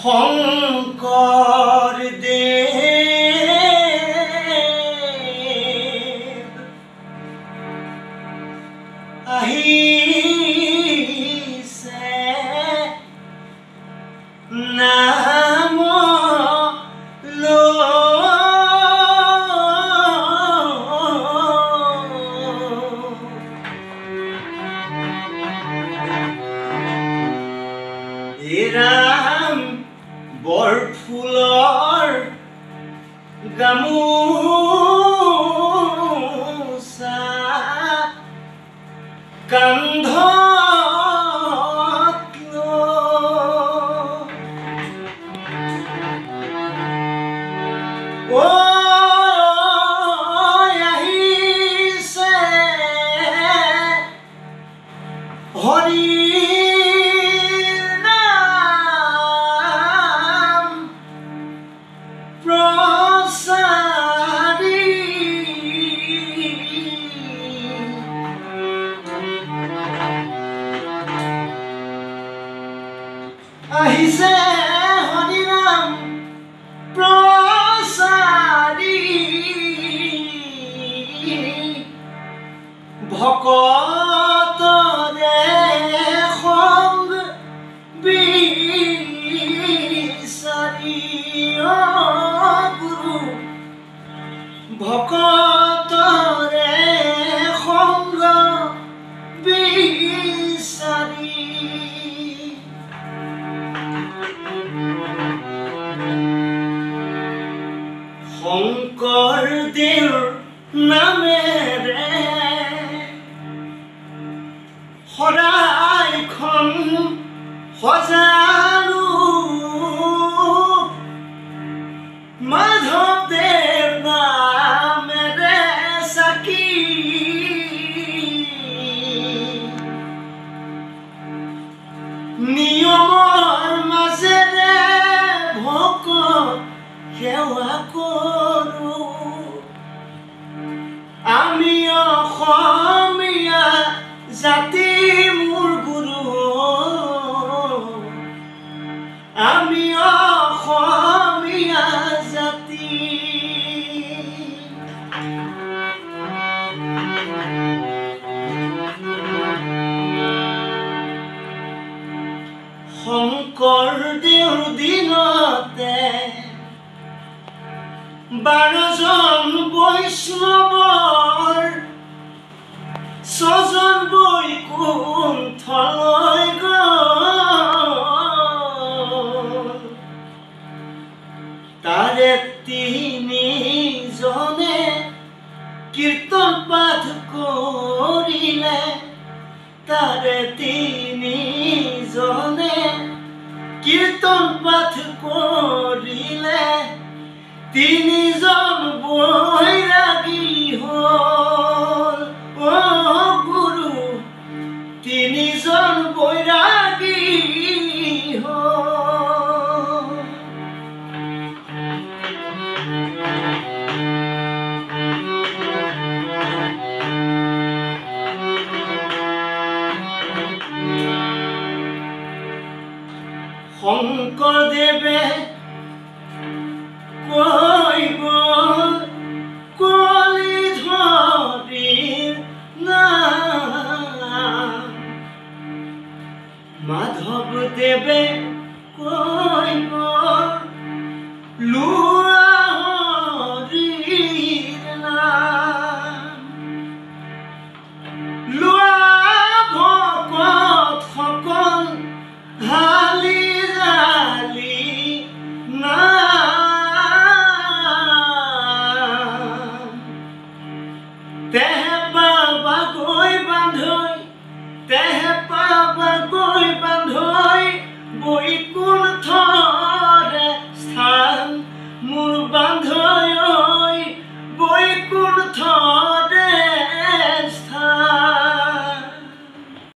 শংকৰ দেৱ আহিছে নাম ৰাম বৰফুলৰ গামোচা কান্ধত ঐ আহিছে হৰি আহিছে হৰিনাম প্ৰচাৰী ভকতৰে সংগ বিচাৰি অ গুৰু ভকতৰে সংগ বিচাৰি শংকৰ দেৱ নামেৰে শৰাইখন সজালো মাধৱ দেৱ নামেৰে চাকি নিয়মৰ মাজেৰে ভকত সেৱা কৰো আমি অসমীয়া জাতি মোৰ গুৰু আমি অসমীয়া জাতি শংকৰ দেউৰ দিনতে 12জন বৈষ্ণৱৰ 6জন বৈকুণ্ঠলৈ গ'ল তাৰে 3জনে কীৰ্তন পাঠ কৰিলে তাৰে 3জনে কীৰ্তন পাঠ কৰিলে 3জন বৈৰাগী হ'ল অ গুৰু 3জন বৈৰাগী হ'ল শংকৰদেৱে কৈ গ'ল কলি ধৰিৰ নাম মাধৱদেৱে কৈ